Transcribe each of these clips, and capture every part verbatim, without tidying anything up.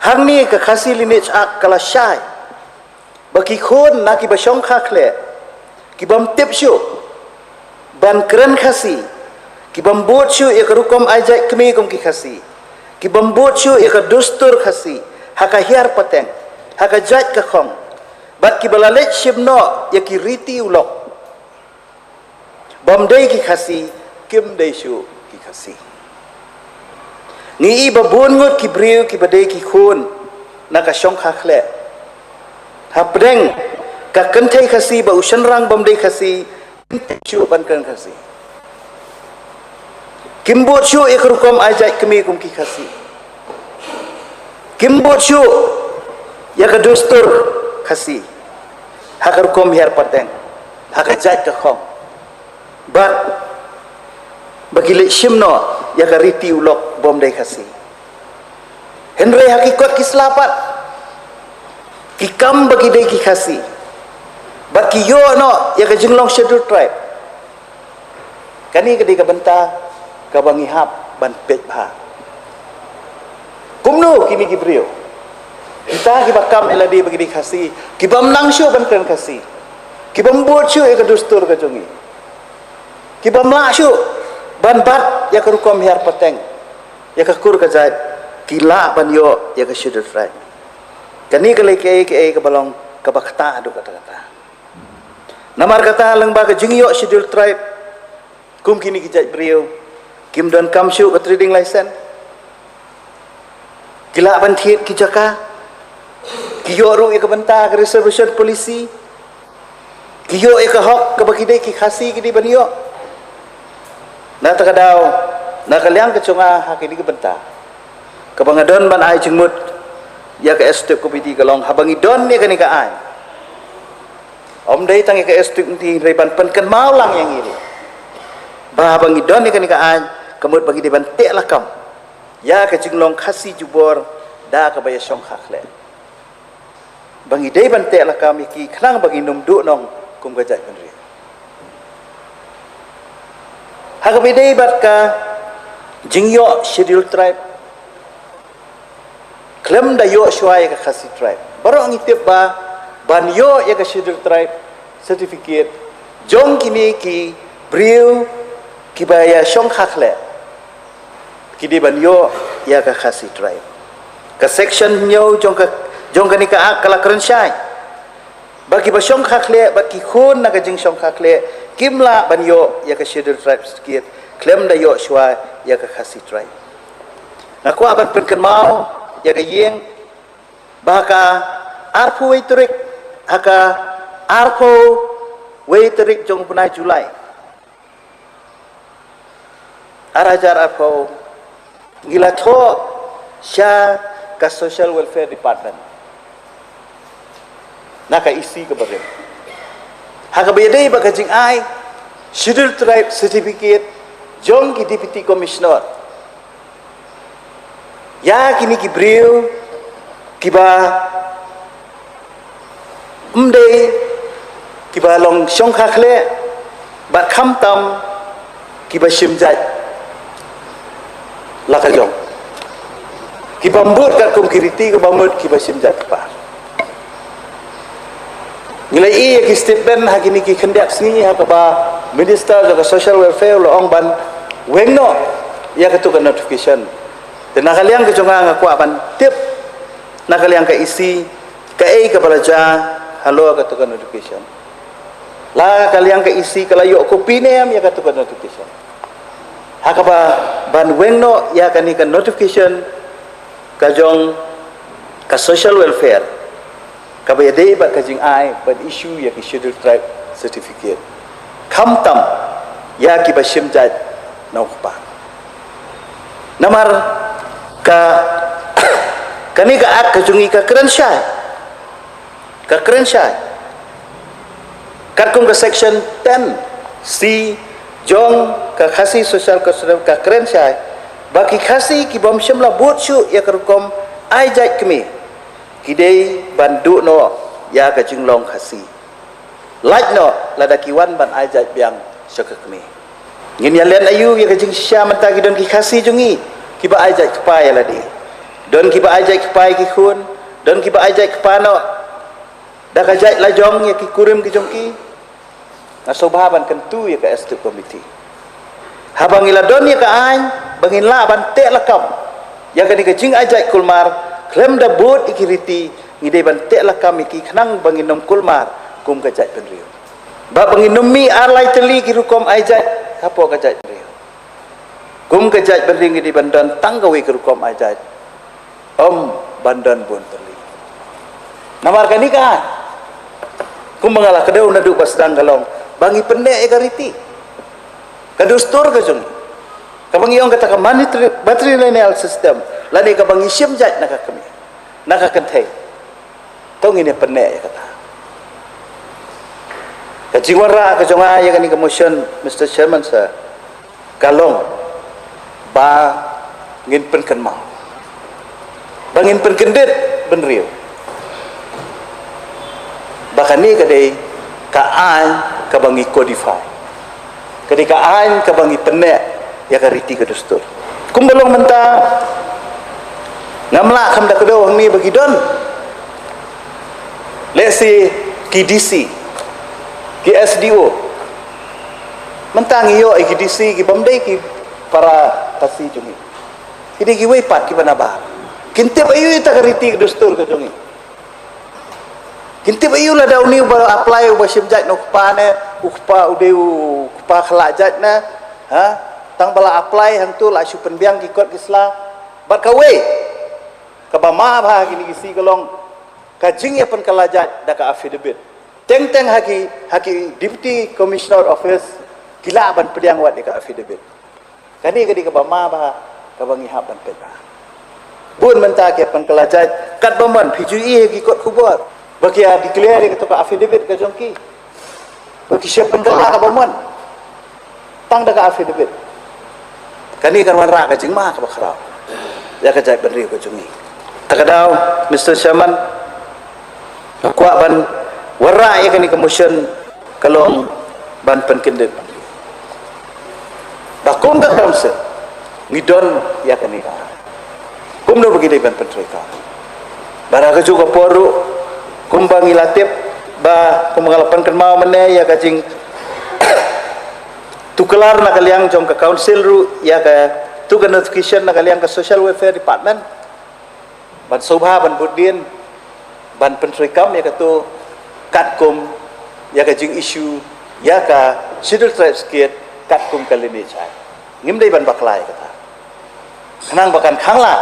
Hangne ka Khasi Lineage Act ka la shai ba ki khun na kiba shongkha khleh, kibym tip shuh ban kren Khasi, kibym bud shuh ïa ka rukom ai jait kmie kum ki Khasi, kibym bud shuh ïa ka dustur Khasi ha ka hiar pateng, ha ka jait ka khong, bad kiba la leit shim noh ïa ki riti u lok, bym dei ki Khasi, kim dei shuh ki Khasi. Ngi i ba bun ngut ki briew kiba dei ki khun na ka shongkha khleh, hapdeng ka kynthei Khasi bad u shynrang bym dei Khasi, kim tip shuh ban kren Khasi. Kim bud shuh ïa ka rukom ai jait kmie kum ki Khasi. Kim bud shuh ïa ka dustur Khasi ha ka rukom hiar pateng, ha ka jait ka khong, bad ba ki leit shim noh ïa ka riti u lok bym dei Khasi. Hynrei ha ki kot ki sla pat ki kam ba ki dei ki Khasi, bad ki ïoh noh ïa ka jinglong Scheduled Tribe. Kane ka dei ka bynta kaba ngi hap ban peit bha. Kumno kine ki briew, kita kiba kam ïa lade ba ki dei Khasi, kibym nang shuh ban kren Khasi, kibym bud shuh ïa ka dustur ka jong ngi, kibym lah shuh ban bat ïa ka rukom hiar pateng, ïa ka kur ka jait, ki lah ban ïoh ïa ka Scheduled Tribe. Kane ka lei kaei kaei kaba long kaba kata haduh katta katta. Namar kata lyngba ka jingïoh Scheduled Tribe kum kine ki jait briew, kim donkam shuh ka trading license, ki lah ban thied ki jaka, ki ïoh ruh ïa ka bynta ka reservation policy, ki ïoh ïa ka hok kaba ki dei ki Khasi ki dei ban ïoh. Na kata ka daw, na ka liang ka jong nga ha kine ki bynta, kaba nga don ban ai jingmut ïa ka Executive Committee ka long, haba ngi don ïa kane ka aiñ, ym dei tang ïa ka Executive Committee, hynrei ban pynkynmaw lang ïa ngi ruh ba haba ngi don ïa kane ka aiñ, ka mut ba ngi dei ban teh lakam ïa ka jinglong Khasi jubor da kaba ïa shongkha khleh, ba ngi dei ban teh lakam ïa ki khnang ba ngin ym duhnong kum ka jaitbynriew. Ha kaba ïadei bad ka jingïoh Scheduled Tribe, khlem da ïoh shuwa ïa ka Khasi Tribe, baroh ngi tip ba ban ïoh ïa ka Scheduled Tribe certificate jong kine ki briew kiba ïa shongkha khleh, ki dei ban ïoh ïa ka Khasi Tribe. Ka section hynñiew jong ka, jong kane ka Act ka la kren shai ba kiba shongkha khleh bad ki khun na ka jingshongkha khleh kim lah ban ïoh ïa ka Scheduled Tribe certificate khlem da ïoh shuwa ïa ka Khasi Tribe. Nga kwah ban pynkynmaw ïa ka ïing ba ha ka arphew wei tarik, ha ka arphew wei tarik jong u bnai July ar hajar arphew, ngi la thoh sha ka Social Welfare Department na ka E C kaba rim ha kaba ïadei bad ka jingai Scheduled Tribe certificate jong ki Deputy Commissioner ïa kine ki briew kiba ym dei kiba long shongkha khleh bad khamtam kiba shim jait la ka jong, kibym bud katkum ki riti, kiba mut kiba shim jait kpa. Ngi la ïohi ïa ki statement ha kine ki khyndiat sngi ha kaba Minister jong ka Social Welfare u la ong ban weng noh ïa katu ka notification. Te na ka liang ka jong nga, nga kwah ban tip na ka liang ka E C kaei kaba la jia halor katu ka notification. La ka liang ka E C ka la ïoh copy ne em ïa katu ka notification, ha kaba ban weng noh ïa kane ka notification ka jong ka Social Welfare kaba ïadei bad ka jingai ban issue ïa ki Scheduled Tribe certificate, khamtam ïa kiba shim jait nongkpa. Namar ka kane ka Act ka jong ngi ka kren shai, ka kren shai katkum ka section ten C jong ka Khasi Social Custom, ka kren shai ba ki Khasi kibym shym la bud shuh ïa ka rukom ai jait kmie ki dei ban duh noh ïa ka jinglong Khasi, lait noh lada ki wan ban ai jait biang sha ka kmie. Ngin ïa len aïu ïa ka jingshisha mynta ki don ki Khasi jong ngi kiba ai jait kpa ïa lade? Don kiba ai jait kpa ïa ki khun, don kiba ai jait kpa noh da ka jait lajong ïa ki kurim ki jong ki. Nga sngewbha ban kyntu ïa ka Executive Committee. Haba ngi la don ïa ka aiñ, ba ngin lah ban teh lakam ïa kane ka jingai jait kulmar, khlem da bud ïa ki riti, ngi dei ban teh lakam ïa ki khnang ba ngin ym kulmar kum ka jaitbynriew. Bad ba ngin ym mih ar lai tylli ki rukom ai jait hapoh ka jaitbynriew. Kum ka jaitbynriew ngi dei ban don tang kawei ka rukom ai jait, ym ban don bun tylli. Namar kane ka, kumba nga la kdew naduh ba sdang ka long ba ngi pynneh ïa ka riti, ka dustur ka jong ngi, kaba ngi ong kata ka matri-, matrilineal system, lane kaba ngi shim jait na ka kmie, na ka kynthei. To ngin ïa pynneh ïa kata. Ka jingwanrah ka jong nga ïa kane ka motion, Mister Chairman Sir, ka long ba ngin pynkynmaw, ba ngin pynkyndit bynriew ba kane ka dei ka aiñ kaba ngi codify, ka dei ka aiñ kaba ngi pynneh ïa ka riti ka dustur. Kumba long mynta, ngam lah kham da kdew hangne ba ki don, lehse ki D C, ki S D O. Mynta ngi ïoh ïa ki D C ki bym dei ki para Khasi jong ngi, ki dei kiwei pat kiba nabar. Kin tip aïu ïa ka riti ka dustur ka jong ngi? Kin tip aïu lada une uba apply uba shim jait na u kpa ne, u kpa u dei u kpa khlad jait ne, ha? Tang ba la apply hangto la shu pynbiang ki kot ki sla. Bad kawei kaba ma bha ha kine ki C ka long ka jingïapynkylla jait da ka affidavit. Teng teng ha ki, ha ki Deputy Commissioner Office ki lah ban pdiang wat ïa ka affidavit. Kane ka dei kaba ma bha kaba ngi hap ban peit bha. Bun mynta ki ïapynkylla jait katba mon, phi ju i ha ki kot khubor ba ki ïa declare ïa kato ka affidavit ka jong ki, ba ki shah pynkylla katba mon tang da ka affidavit. Kane kan wanrah ka jingma kaba khraw ïa ka jaitbynriew ka jong ngi. Ta ka daw, Mister Chairman, nga kwah ban wanrah ïa kane ka motion ka long ban pynkyndit. Ba kum ka council ngi don ïa kane ka, kumno ba ngi dei ban pyntrei ka. Bad ha kajuh ka por ruh, kumba ngi la tip, ba kumba nga la pynkynmaw mynne ïa ka jing tuklar na ka liang jong ka council ruh ïa kato ka notification na ka liang ka Social Welfare Department, ban sngewbha ban bud dien ban pyntreikam ïa kato katkum ïa ka jing issue ïa ka Scheduled Tribe Scheme katkum ka lineage act. Ngim dei ban bakla ïa kata, khnang ba kan khang lad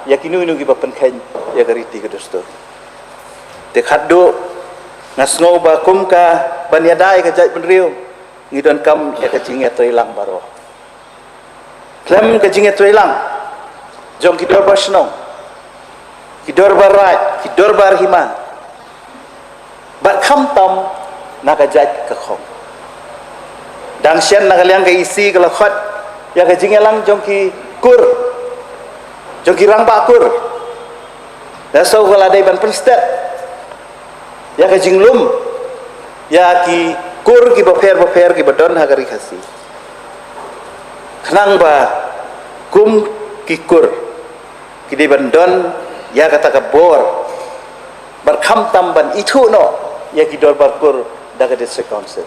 ïa kino kino kiba pynkheiñ ïa ka riti ka dustur. Te khatduh, nga sngew ba kum ka ban ïada ïa ka jaitbynriew, ngi donkam ïa ka jingïatreilang baroh. Khlem ka jingïatreilang jong ki dorbar shnong, ki dorbar raid, ki dorbar hima, bad khamtam na ka jait ka khong. Dang shen na ka liang ka E C ka la khot ïa ka jingïalang jong ki kur, jong ki rangbah kur. Da shu ka la dei ban pynstet ïa ka jinglum ïa ki kur kiba pher ba pher kiba don ha ka Ri Khasi, khnang ba kum ki kur ki dei ban don ïa kata ka bor, bad khamtam ban ithuh noh ïa ki dorbar kur da ka District Council.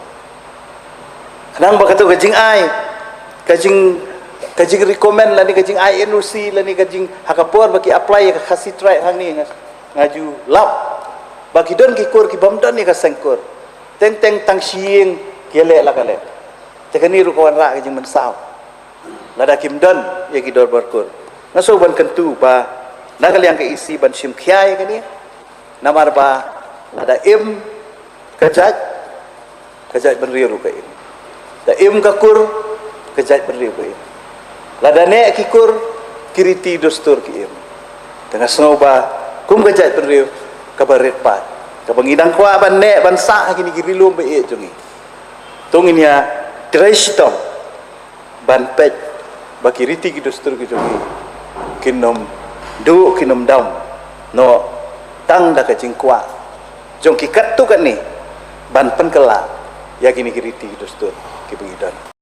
Khnang ba kato ka jingai, ka jing, ka jing recommend lane ka jingai N O C lane ka jing ha ka por ba ki apply ïa ka Khasi Tribe hangne, nga, nga ju lap ba ki don ki kur ki bym don ïa ka seng kur. Teng teng tang shi ïing ki leh la ka leh. Te kane ruh ka wanrah ka jingmynsaw lada kim don ïa ki dorbar kur. Nga sngew ban kyntu ba na ka liang ka E C ban shim khia ïa kane. Namar ba lada im ka jait, ka jaitbynriew ruh ka im. Da im ka kur, ka jaitbynriew ka im. Lada neh ki kur, ki riti dustur ki im. Te nga sngew ba kum ka jaitbynriew kaba rit paid, kaba ngi dang kwah ban neh ban sah ha kine ki ri lum ba ïeit jong ngi, to ngin ïatrei shitom ban peit ba ki riti ki dustur ki jong ngi kin ym duh, kin ym dam noh tang da ka jingkwah jong ki katto katne ban pynkylla ïa kine ki riti ki dustur kiba ngi don.